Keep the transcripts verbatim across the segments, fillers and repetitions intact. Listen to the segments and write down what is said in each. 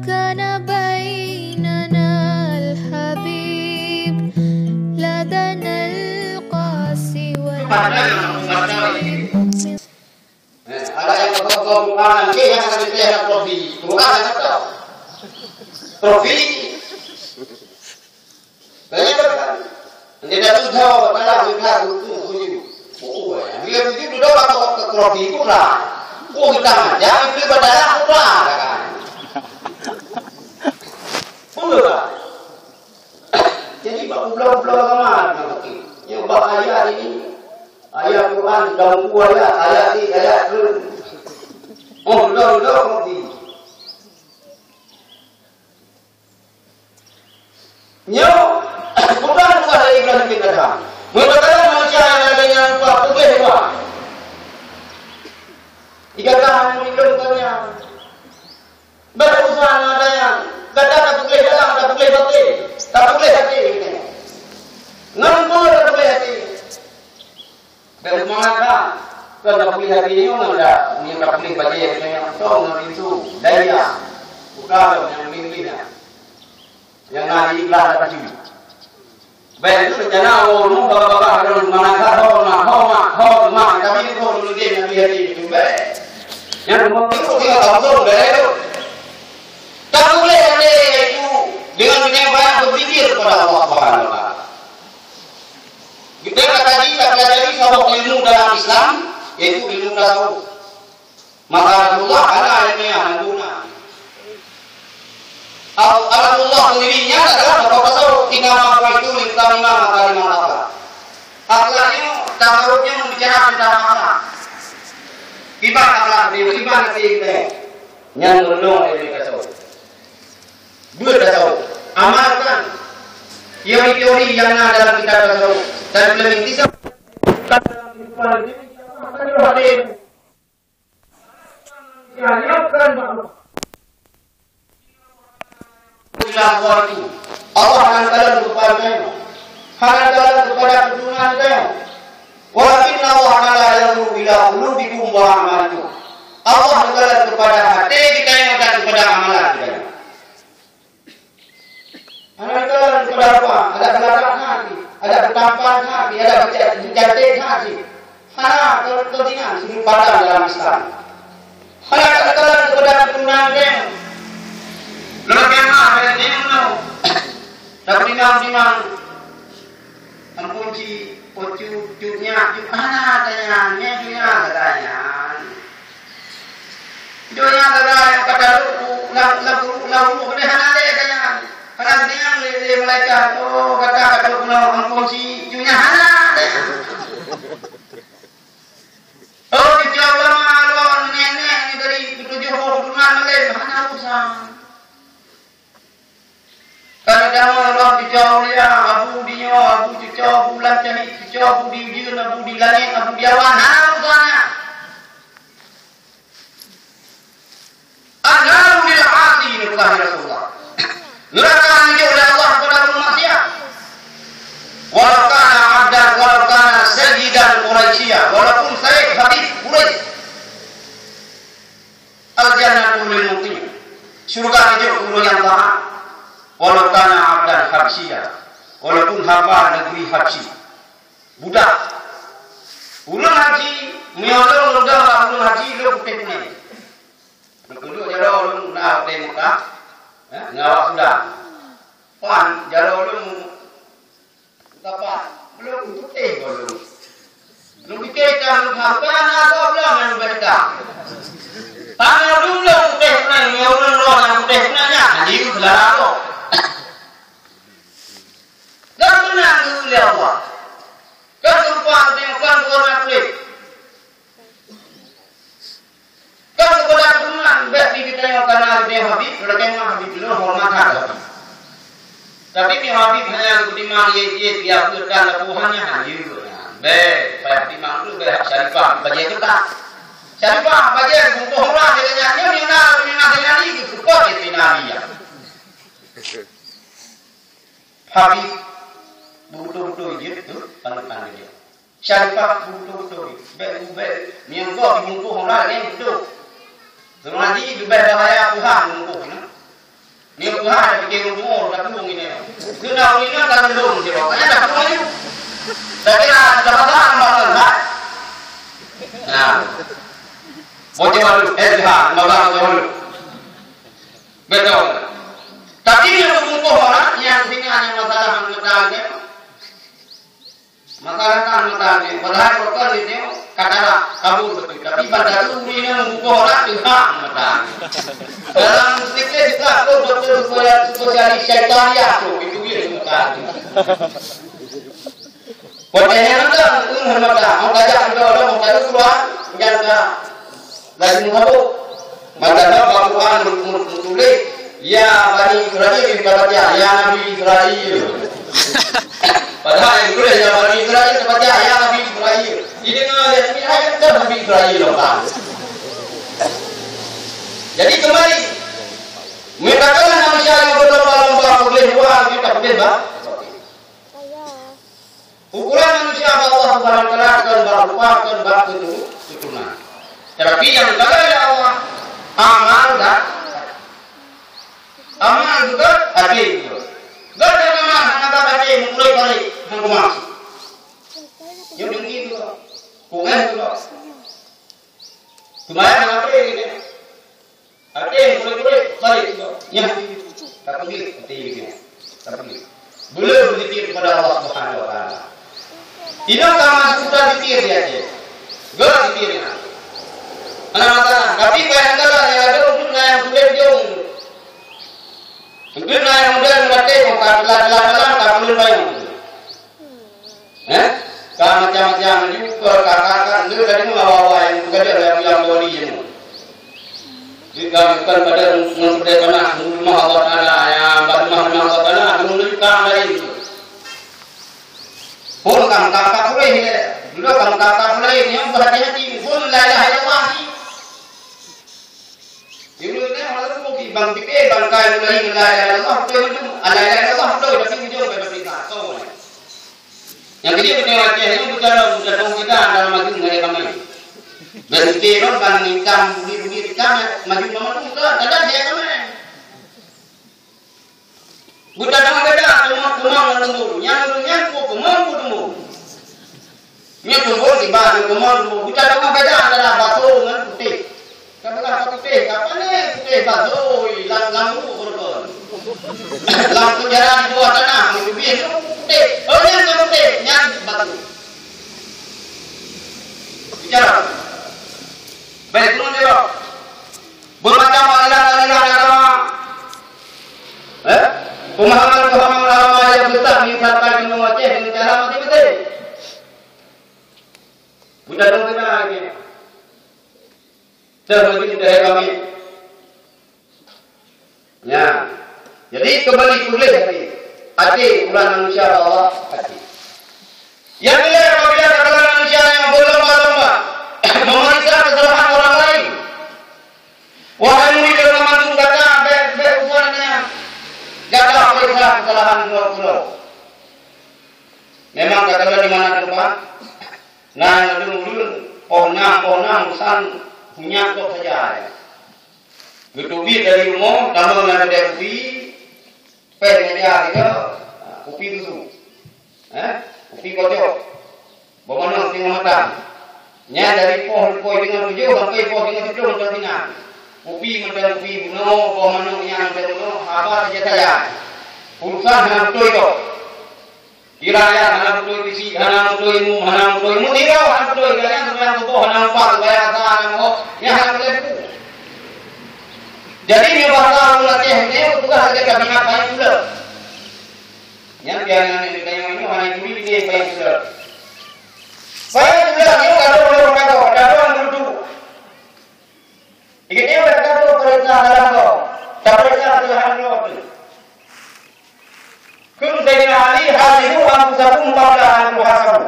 كان بيننا الحبيب لدنا القاسي والحبيب. Eh, ada yang kosong-kosong, ah, nanti yang akan dipilih anak profi. Bukan anak tau. Profi. Banyak kan? Nanti dah tu jawab, dah lah, dah tu, tu, tu. Oh, dia tu, tu, dah, dah, dah, profi pula. Oh, kita macam, itu pada lah, pula, kan? Betul tak? Jadi, bak peubloe-peubloe agama, nyoe bak ayat ini, ayat Quran, dan buku ayat, ayat ini, ayat tu. Oh, peubloe-peubloe, ngerti. Nyoe, bukan, bukan dari Ibrahim bin Adham. Meunyoe kata manusia nyang lagèe nyan, bukan, bukan, bukan. Dikatakan, bukan, bukan. Bèk usah na ada nyang gata tapeugléh dalam, tapeugléh batin, tapeugléh até geutanyoe. Ngon peue tapeugléh até? Bèk seumangat that. Kon tapeugléh até nyoe ngon da-, nyoe tapeugléh bajèe geutanyoe, tong ngon pintoe, daya. Bukan nyang mimpin nyan. Nyang na di iklan lam T V. Bèk tu rencana, oh, nu baba-baba lôn mangat ho mak, ho mak, ho mak, tapi tu ho lôn lagèe Nabi Ibrahim tu bèk. Nyang rumoh tu tinggal kampung bèk tu. Tak boleh ada itu dengan, dengan banyak berpikir kepada Allah Subhanahu wa Taala. Kita kaji, kita pelajari saboh ilmu dalam Islam, yaitu ilmu tasawuf. Maka Rasulullah hana ilmiah, hana guna. Al-, Rasulullah sendirinya adalah tokoh tasawuf, "Innama bu'itsu liutammima makarimal akhlak." Akhlak nyoe, tasawuf nyoe membicarakan tentang akhlak. Kiban akhlak, kiban hati kita. Nyan meureunoe ilmu tasawuf. Dua tasawuf. Amalkan teori-teori yang na dalam kitab tasawuf dan implementasi dalam kehidupan. Ila Allah itu. Allah hana kalon keupada geutanyoe. Hana kalon keupada keuturonan geutanyoe. Walakinna Allah la yanzuru ila qulubikum wa a'malikum. Allah kalon keupada até geutanyoe dan keupada amalan geutanyoe. Hana kalon keupada rupa, adak beuladak hati, adak beutampan hati, adak beucanték hati. Hana, keu, keu tingan sudut pandang dalam Islam. Hana kalon keupada keuturonan geutanyoe. Lôn keuneuk dari geutanyoe nyoe. Tapi imam-imam Ampôn cit, po cut, cut nyak, cut hana tanyang, nyan cut nyak tanyang. Cut nyak tanyang, kata lu, lam, lam, lam, lam, hana lé tanyang. Hana tanyang lé, lé malaikat. Oh, kata, kata lu, ampôn cit, cut nyak hana tanyang. Oh, cucoe ulama, lôn nenek ni dari ketujuh boh keturunan malém, hana urusan. Kadang-kadang ureueng cucoe aulia, abu di nyoe, abu cucoe, abu lam cahit, cucoe abu di ujeuen, abu di langét, abu di awan, hana urusan nyan. An-naru lil 'asi, peugah Rasulullah. Neuraka neujok lé Allah kepada ureueng maksiat. Walau kana 'abdan, walau kana sayyidan Quraisya, walaupun said habib Quraisy. Al-jannatu lil muti'. Syurga neujok keu ureueng nyang taat. Walau kana 'abdan habsyiya. Walaupun hamba negeri Habsyi. Budak. Ureueng Habsyi, meunyoe lôn lôn dong bak ureueng Habsyi, lôn putéh punèng. Lôn keuduek jaroe lôn na watèe Mekah, eh, ngon awak Sudan. Pan jaroe lôn Kapan? Belum putéh goh lôn. Lôn pike itam lôn hareuta na gob lom nyang leubeh itam. Tanyoe dum lôn putéh punèng, nyoe ureueng droe nyang putéh punèng nyan, hana jeuet seulara gob. Dan meunang geulheueh lé Allah. Kan rupa teuh kon warna kulét. Kan keupada keuturonan, bèk di geutanyoe kana geutanyoe Habib, lagèe nyan Habib lôn horeumat that Habib. Tapi meunyoe Habib hana geupeutimang ié-ié, piapeue tan lapôh nyan, hana jeuet nyan. Bèk, payah timang tu bèk Syarifah bajèe teuka. Syarifah bajèe bungkôh murah lagèe nyan, nyoe nyang na, nyang na, nyang na, geupeugot lé Saidina Ali nyan. Habib beubeutôi-beutôi jeuet tu, panutan lagèe nyan. Syarifah beutôi-beutôi, bèk ubèe, meunyoe gob jibungkôh orang laén beutôi. Seungaji leubeh bahaya Tuhan bungkôh nyan. Keunan ureueng inong ka geulhom sidroe, kan ada peue laju. Saya kira ada masalah bangun, kan? Nah. Boh jawab dulu, eh, lihat, masalah jawab dulu. Betul. Tapi nyang beubungkôh orang, nyang singa nyang masalah anggota dia. Masalah kan anggota dia, padahal doktor dia ka galak, kabur betul. Tapi pada ureueng inong beubungkôh orang, dia hak anggota dia. Dalam fikih juga, tu doktor spesialis syaitan, ya, tu, itu dia anggota dia. Watèe nyan ka, hmm, mata, mau tajak keudroe-droe, mau tajak keuluwa, nyan ka laju meuhabôk. Mata nyoe bak Quran meutuléh, "Ya Bani Israel," tabaca, "Ya Nabi Israel." Padahai nyang tuléh, "Ya Bani Israel," tabaca, "Ya Nabi Israel." Jadi, ngon ayat ni, ayat dah Nabi Israel, kan? Jadi, kembali. Meutakala manusia nyang berlomba-lomba, peugléh luwa, kita peugléh, bah. Ukuran manusia bak Allah Subhanahu wa Taala kon bak rupa, kon bak keutu-, keuturonan. Tetapi nyang geukalon lé Allah, amal dan amal juga até juga. Gata amal hana bak até meukureueng palék hana kumaksi. Nyoe dengki juga. Kuéh juga. Seumayang hana até gitu. Até kureueng-kureueng, balik juga. Nyan. Tak pergi, até gitu. Tak pergi. Beuleum zikir kepada Allah Subhanahu wa Taala. Inong ka masuk zikir di até. Gak zikir nyan. Hana masalah. Tapi kadang-kadang nyang ada untuk na nyang sulet jong. Untuk na nyang muda, nyang baté, ka telat-telat malam, ka peuleun payong. Eh? Ka macam-macam juga, ka, ka, ka, dia tadi mau awal-awal yang bekerja dalam yang wali yang. Jika bukan pada memperdaya tanah, rumah Allah Taala, yang bak rumah-rumah Allah Taala, menunjukkan lain. Pun kan kakak boleh, ya. Dulu kan kakak boleh, yang berhati-hati, pun la ilaha illallah ni. Di ureueng nyan hana leumo pih, bang pike, bang kai mulai la ilaha illallah, beutôi meunan. La ilaha illallah beutôi, tapi ujong pada bid'ah. Nyang keuneuk beutôi Aceh nyoe buta dong, buta dong kita dalam maju ngai ramai. Dan kita ron bang hitam, bunyi-bunyi hitam, maju mama tu, tak ada dia ramai. Buta dong beda, teumon-teumon ngon leumbung. Nyang leumbung nyan peue teumon, peue leumbung. Nyoe teumon tiba nyoe teumon leumbung. Buta dong beda antara baso ngon putéh. Ka beulah ka putéh, ka pané putéh baso, lam, lam ureueng ureueng. Lam penjara di bawah tanah, meuteubiet nyoe putéh. Oh, nyan nyoe putéh, nyan baso. Bicara. Baik, turun dia. Bermacam aliran-aliran agama. Eh? Pemahaman-pemahaman agama yang sesat menyesatkan di Aceh dengan cara masing-masing. Buta dong kita lagi. Terlebih dari kami. Ya. Jadi, kembali pulih hati. Hati ukuran manusia bak Allah, hati. Yang kedua, apabila ada manusia yang berlomba-lomba memeriksa kesalahan orang lain, wahai murid, dalam mandum gata, bèk, bèk usaha nyan. Gata periksa kesalahan dua uroe. Memang gata di mana tempat? Nah, yang ulun, poh nam, poh nam, usan, punya kok saja. Geuteubiet dari rumoh, tamong lam keudè kupi, péng meja tiga, kupi susu. Eh? Kupi kocok. Boh manok singoh matang. Nyan dari poh, poh singoh tujoh sampai poh singoh siplôh mantong singoh. Kupi mantong kupi bunoe, boh manok nyan mantong bunoe, haba saja saja. Urusan hana beutôi kok. Kira ya, hana beutôi bisi, hana beutôi mu, hana beutôi mu, tiga hana beutôi, kalian sembahyang subuh hana empat, sembahyang asar hana empat, nyan hana beutôi. Jadi, nyoe bahasa ureueng Aceh nyoe, tugaih lagèe ka binatang payah pula. Nyan biar nyan di tanyoe nyoe, hana turi nyoe payah pula. Payah pula nyoe, ka dong, ka dong, ka dong, ka dong. Jadi, dia kata tu periksa dalam kau. Tak periksa kesalahan kau tu. Kheun Saidina Ali, "Hasibu anfusakum qabla an tuhasabu."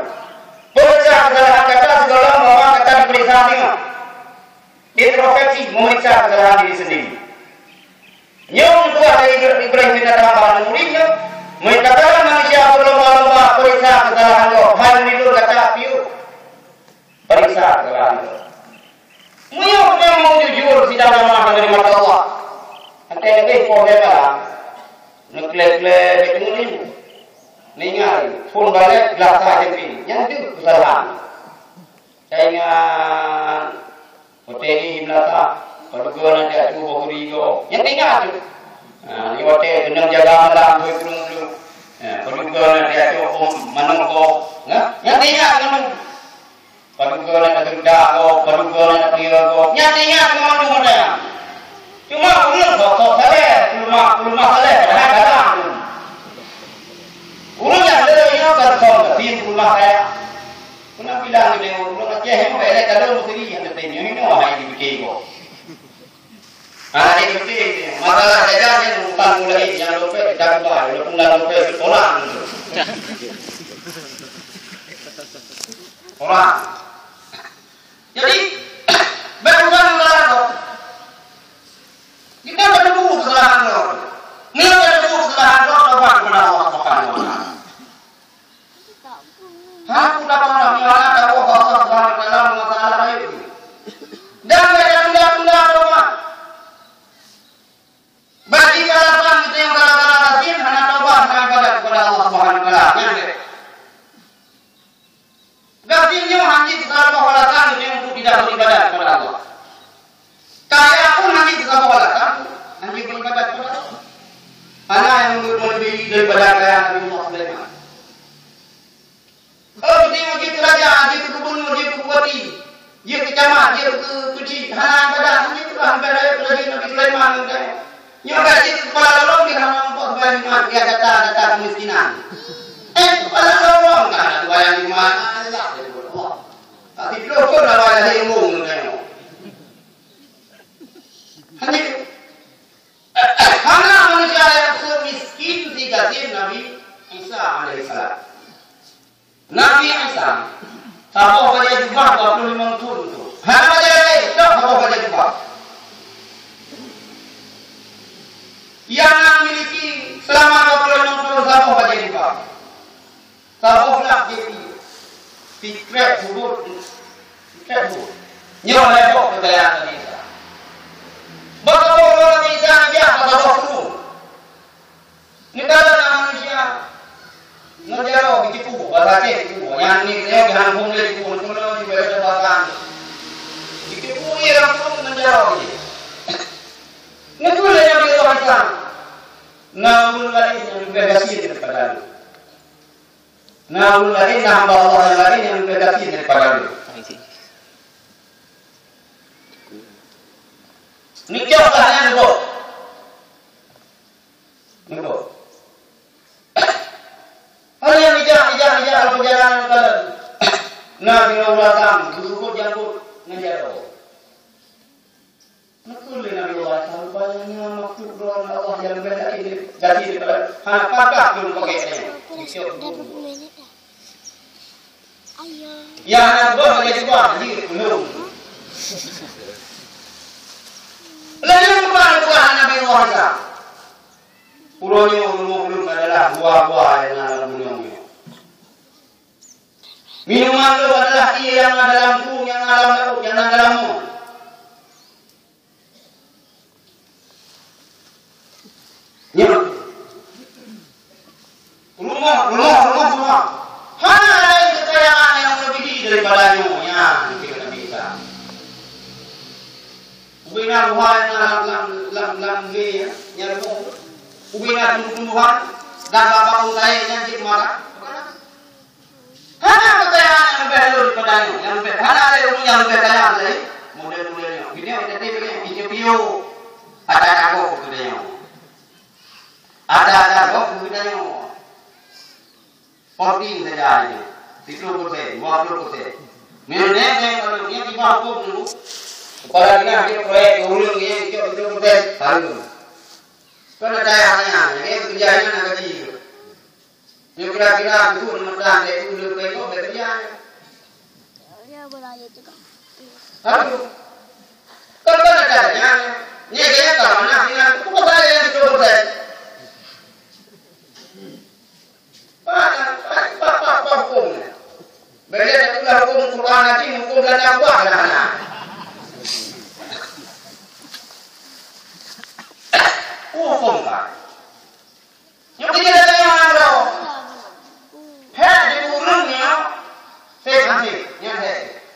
Periksa kesalahan gata sebelum bahwa gata diperiksa tengok. Introspeksi, memeriksa kesalahan diri sendiri. Nyoe tuah dari Ibrahim bin Adham bak murid nyoe, meunyoe kata manusia berlomba-lomba periksa kesalahan kau, hai murid lôn gata piôh. Periksa kesalahan tu. Meunyoe ureueng mau jujur sidang jamaah nyang di mata Allah, até leubeh poh lhèe malam. Neuklé-klé bèk teungoh lé. Neuingat, phôn balek, glasa jeumping. Nyan deuh keusalahan. Taingat, watèe di meunasah, padubgoe na teuh boh kuri gob. Nyan taingat teuh. Ha, nyoe watèe keunong jaga malam, bui kureueng-kureueng. Ha, padubgoe na teuh boh manok gob. Ha, nyan taingat keunoe. Padubgoe na teuh gob, padubgoe na teuh gob. Nyan taingat keunoe mandum watèe nyan. Cuma ureueng sok-sok saleh, peuleumah, peuleumah saleh, padahai galak. Ureueng nyang le nyoe kan kong, tapi peuleumah kaya. Peunampilan geutanyoe ureueng Aceh nyoe bèk lé ka lôn meusiri nyang teuntèe nyoe, nyoe hai jipike gob. Ah, jipike, masalah jajan nyan bukan mulai nyang dompet dak ba, walaupun lam dompet sekolah tu. Orang. Jadi, bèk ulang kesalahan gob. Kita bèk teupeu kesalahan gob. Meunyoe bèk teupeu kesalahan gob, taubat keupada Allah Subhanahu wa Taala. Hana peue tapeuhah nyang hana tawoe bak Allah Subhanahu wa Taala, masalah rayeuk. Dan bèk tunda-tunda taubat. Bagi alasan geutanyoe gara-gara gasien hana taubat, hana ibadat keupada Allah Subhanahu wa Taala. Nyan bèk. Gasien nyoe hana jeuet saboh alasan geutanyoe untuk tidak beribadat keupada Allah. Kaya pun hana jeuet saboh alasan, hana jeuet beribadat keupada Allah. Hana nyang melebihi daripada kaya Nabi Allah Sulaiman. Oh, geutanyoe jeuet keu raja, jeuet keu gubunur, jeuet keu bupati, jeuet keu camat, jeuet keu keuchik, hana ibadat, hana jeuet keu Tuhan, ibadat lagèe Nabi Sulaiman geutanyoe. Nyoe ka jeuet keu kepala lorong di hana meumpok seumbahyang Jumat, dia data-data kemiskinan. Eh, kepala lorong ka hana seumbahyang Jumat. Alah, ya Allah. Tapi belum pun dah lahir umum geutanyoe. Hana, hana manusia nyang seumiskin si gasien Nabi Isa alaihissalam. Nabi Isa, saboh bajèe jubah dua puluh limong thôn tu. Hana bajèe laén, tok saboh bajèe jubah. Nyang na miliki seulama dua puluh limong thôn saboh bajèe jubah. Saboh blah jeuet pih. Sikrek buet. Sikrek buet. Nyoe lé boh keubayaan Nabi Isa. Bak saboh Nabi Isa neujak bak saboh krueng. Neukalon na manusia ngon jaroe jiteupeue, basa Aceh jiteupeue. Nyang ni nyoe jihanggong lé jiteupeue, keunoe jipeugah basa. Jiteupeue ie lam krueng ngon jaroe jih. Neukheun lé Nabi Allah Isa, "Na ureueng laén nyang leubeh gasien daripada lôn." Na ureueng laén, na hamba Allah nyang laén nyang leubeh gasien daripada lôn. Neucok lah nyan neuboh. Neuboh. Hana neujak, neujak, neujak lam peujalanan kalon. Na singoh uroe asam, beusukot janggot ngon jaroe. Neukheun lé Nabi Allah, "Rupanya nyoe makhluk droe Allah nyang leubeh laén gaki daripada hana patah lôn pakai nyoe." Ya hana geuboh lagèe jubah jih ulôn. Lagèe jubah, jubah Nabi Allah Isa. Uroe nyoe rumoh ulôn adalah gua-gua nyang na lam gunong nyoe. Minuman lôn adalah ie nyang na dalam krueng, nyang na lam laôt, nyang na dalam mon. Nyoe. Rumoh, rumoh, rumoh, rumoh. Hana laén keukayaan nyang meuleubèh daripada nyoe, nyan kheun Nabi Isa. Ubé na rumoh nyang lam, lam, lam, lam lé, ya, nyang rumoh. Ubé na tumbuh-tumbuhan, dan babah utai nyang cit mata. Hana keukayaan nyang leubeh lôn daripada nyoe, nyang leubeh hana lé ureueng nyang leubeh kaya lé model-model nyoe. Geutanyoe, geutanyoe, geutanyoe, geutanyoe. Ada-ada gob geutanyoe. Ada-ada gob geutanyoe. Penting saja ini. Siplôh persen, dua puluh persen. Meunyoe neng, neng, kalau dia tiba hukum dulu. Kepala dinas dia proyek ureueng dia, dia puluh persen. Baru. Kan ada yang hanya, yang kerjanya nak gaji. Nyoe kira-kira beutôi meunan lé ureueng keu nyoe bèk raya. Raya beuraya juga. Aduh. Kan, kan ada nyan. Nyoe kaya ka manah nyan, peue bahaya nyan beutôi-beutôi. Pak, pak, pak, pak, pak huköm nyan. Bèk lé takheun huköm Quran Hakim, huköm Belanda buah dah hana. Huköm ka.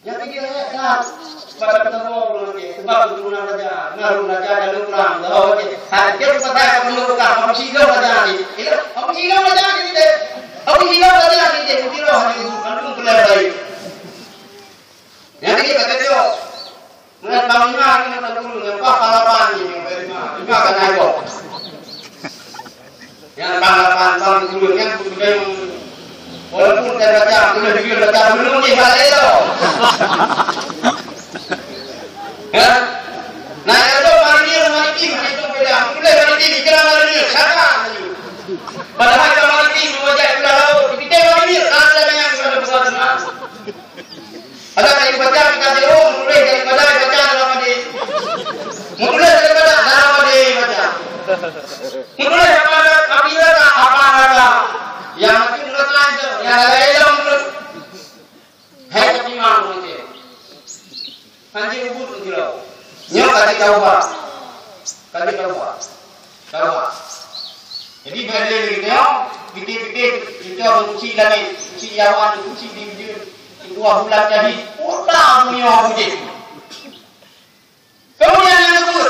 Nyang keu jih rakyat that, pada peutamong ureueng lagèe, sebab keuturonan raja, na ureueng raja dan ureueng prang, gadoh lagèe. Hai, dia pun pakai ureueng prang, kamu silong raja ni. Silong, kamu silong raja ni, deh. Kamu silong raja ni, deh. Kamu silong raja ni, deh. Kamu silong raja ni, deh. Nyang keu jih pakai dia. Meunan bang lima ni, meunan bang lima, nyang paih bang lapan ni, nyang paih lima. Lima kan hai boh. Nyang bang lapan, bang lima, nyang beutôi. Walaupun saya baca, tulis judul baca, belum ni balik tu. Ya? Nah, itu marinir, maritim, itu beda. Tulis maritim, ikan marinir, siapa? Padahal ikan maritim, wajah ikan laut. Kita marinir, ada yang sudah besar. Ada kayu baca kita jauh, menulis daripada baca dalam hati. Menulis daripada dalam hati baca. Menulis apa ada, apa ada, apa ada. Yang mati mulut lain tu, yang ada ilmu tu. Hai, tapi malu nanti. Nanti ubur nanti lo. Nyoh kata kau bah. Kata kau bah. Kau bah. Jadi, bila dia gitu, ya, fikir-fikir, kita berkusi langit, kusi awan, kusi di ujung, dua bulan jadi, udah punya wujud. Kemudian yang kedua,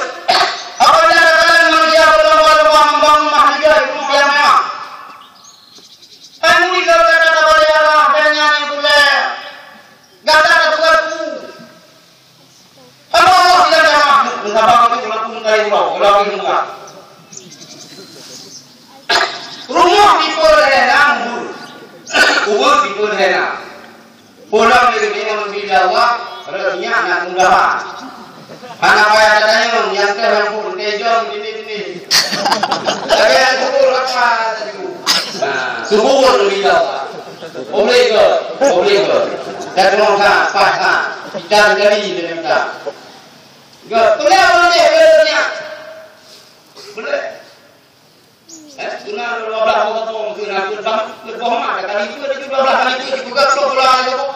apabila kalian manusia berlomba-lomba membangun rumah negara, rumah yang mewah. Anu itu kata kepada Allah dan yang kedua, gata kata aku. Kalau Allah tidak ada makhluk, mengapa kami berlaku mencari Allah, berlaku murah? Rumah tipe daerah kubur, kubur tipe daerah. Pulang dari dunia memberi dakwah, rek nyak nak mudahan. Hana payah tatanyong, nyang teuh nyang pun, teuh jom, teuh teuh. Tapi nyang kubur apa tadi? Nah, kubur memberi dakwah. Boleh ke? Boleh ke? Dan rumah tak, pas tak. Kita dari dengan kita. Gak, boleh apa boleh, boleh nyak. Boleh. Eh, beuna dua belas boh kapông, beuna dua belas, dua belas mat, kali dua, dua belas kali dua, dipeugah dua belas boh.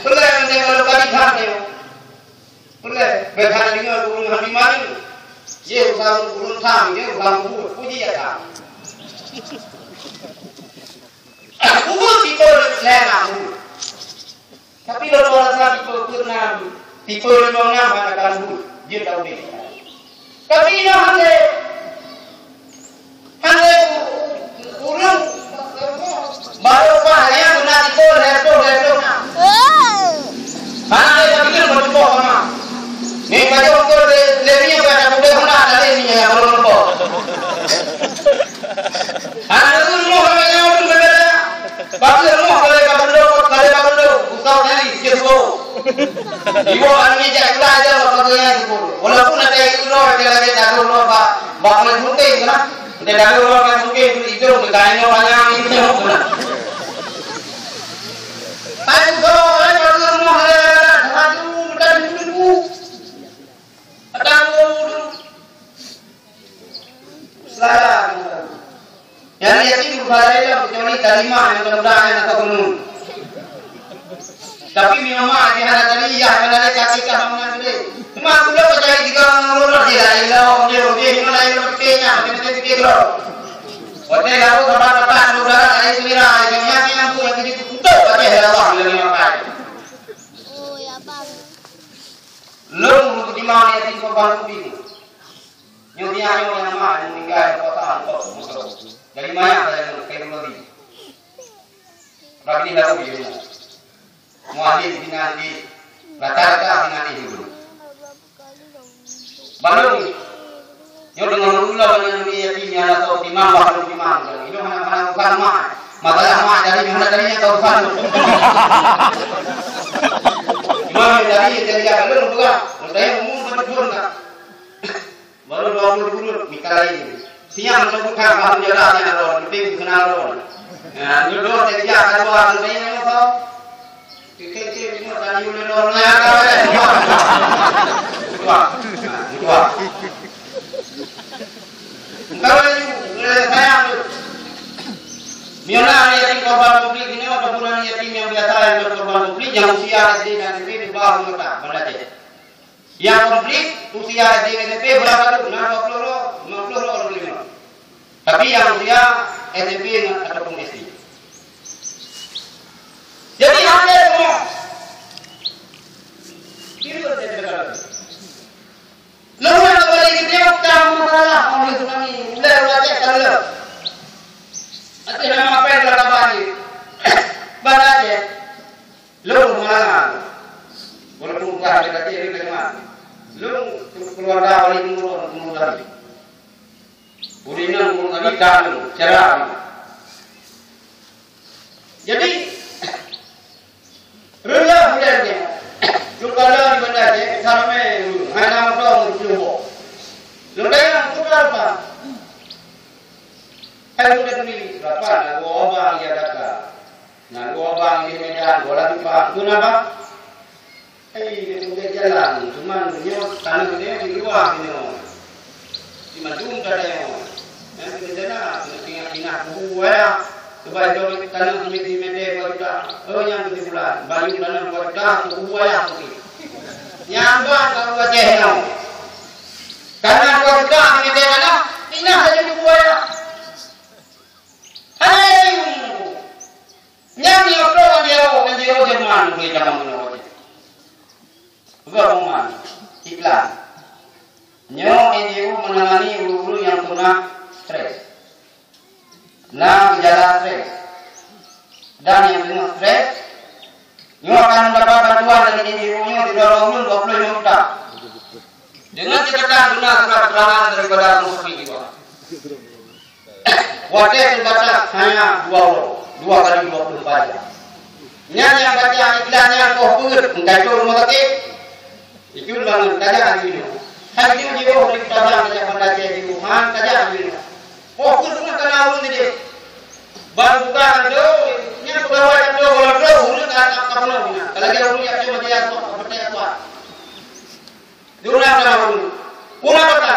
Peulai ngon dia, kalau kali that dia. Peulai, bèk hana deungoe ureueng hana iman. Ye, ureueng, ureueng tham, ye, ureueng buet, puji ya tham. Buet tipe lhèe na buet. Tapi lôn rasa tipe peuet na, tipe limong na hana kan buet. Jeuet ka udép. Tapi nyoe hana. Hana ureueng baru pah ya guna tipe lhèe ploh, lhèe ploh na. Hana lé tapi lôn berjumpa sama. Ni baju ke lé, lé ni yang ada muda hana ada lé ni yang belum lupa. Hana ureueng lhèe ploh na. Bak rumoh kali bak bendo, kali bak bendo, usah nyari, dia suruh. Ibu anu ni jak pula aja bak bendo yang suruh. Walaupun ada yang suruh, ada lagi tak suruh, bak, bak boleh mungkin kena. Dia tak suruh, kan mungkin tu hidung, dia tanya orang yang ini, dia mau kena. Tapi kalau orang bak rumoh, ada, ada, ada, ada, ada, ada, Salah. Nyang yatim berusaha lain kecuali kalimah nyang mudah-mudahan atau penuh. Tapi memang mak di hana tadi, ya, hana ada kaki kah bangunan gede. Mak sudah percaya juga ngurus dia lah, ya Allah, dia lebih, dia lebih, dia lebih, dia lebih, dia lebih. Hotel lalu tempat-tempat udara dari semira, yang yang yang tu yang jadi tutup, pakai Allah, lebih makan. Lôn meutimang yatim korban Covid. Nyoe nyan nyoe nyang ma nyang meuninggai di kota Antok, Mesir. Dari mana saya nyoe? Teknologi. Bagi ni lalu di rumah. Mualim dengan di rata-rata dengan di dulu. Balong. Nyoe deungon ulôn nyoe yatim nyang na soe timang, bah lôn timang. Nyoe hana, hana urusan mak. Masalah mak dari mana tadi nyang tahu urusan. Cuma dari kerja belum buka. Saya umum betul tak? Baru dua puluh bulan nikah lain. Siang untuk buka baru jalan yang ada, penting kenal orang. Nah, dulu saya kerja keluar saya yang tahu. Kecil-kecil cuma tadi udah dorong ya, kawan. Tua. Nah, tua. Engkau lagi, mulai sayang tu. Miola yatim korban Covid ini, ataupun yatim yang biasa yang berkorban Covid, yang usia S D dan S M P di bawah lima tahun, mana aja. Yang Covid usia S D, S M P berapa tu? Enam puluh, lima puluh, lima puluh lima. Tapi yang usia S M P ataupun S D. Jadi, ada semua. Kira saya dengar. Lalu nak kembali ke dia, utang masalah oleh tsunami. Mulai belajar kalau. Nanti nama apa yang telah kabar ni? Belajar. Lalu malam. Walaupun bukan ada kecil, ada jemaah. Lalu keluarga wali umur, umur tadi. Ureueng inong ureueng Nabi ka lôn, cara. Jadi, reuloh buleuen nyan, lôn bala di Banda Aceh, ka ramé ureueng, hana mantong meupeuleumpo. Lôn tanyong, "Peue teuma?" Hai buleuen nyoe, "Bapak, na goe abang di Jakarta. Na goe abang di Medan, goe lam Jepang." "Peue na, Bang?" Hei, di pinggir jalan, cuman nyoe tanoh nyoe di luwa nyoe. Di mandum tanoh nyoe. Nyan bencana, keuneuk tinggai pinah kubu wayah. Sebab nyoe tanoh simét-simét dua juta. Oh, nyan tujoh bulan. Bayu tanoh dua juta, kubu wayah mungkin. Nyan bang ka Aceh nyoe. Karena dua juta simét tanoh, pinah saja kubu wayah. Hai, Nyang nyoe droe N G O, N G O Jerman, keu jameun nyoe. Peugah pengumuman, iklan. Nyoe N G O menangani ureueng-ureueng nyang peunah stres. Na gejala stres. Dan nyang teungoh stres, nyoe akan mendapat bantuan dari N G O nyoe sidroe-droe ureueng dua puluh lima juta. Dengan catatan beuna surat keterangan daripada rumah sakit jiwa. Watèe teubatas hanya dua uroe, dua kali dua puluh empat jam. Nyan nyang baca iklan nyan poh peuet, meukaito rumoh sakét. Ikut bangun, tajak laju nyoe. Hai nyoe jiôh dari padang, tajak Banda Aceh jiôh, han tajak laju nyoe. Poh peuet teuma kana ureueng teuh. Ban buka kantô, nyan peugawai kantô, walau droe ureueng ka, ka, ka peunoh nyan. Ka lagèe ureueng jak cuma jaya kuat, ka peucaya kuat. Di ureueng ka na ureueng. Puna kota.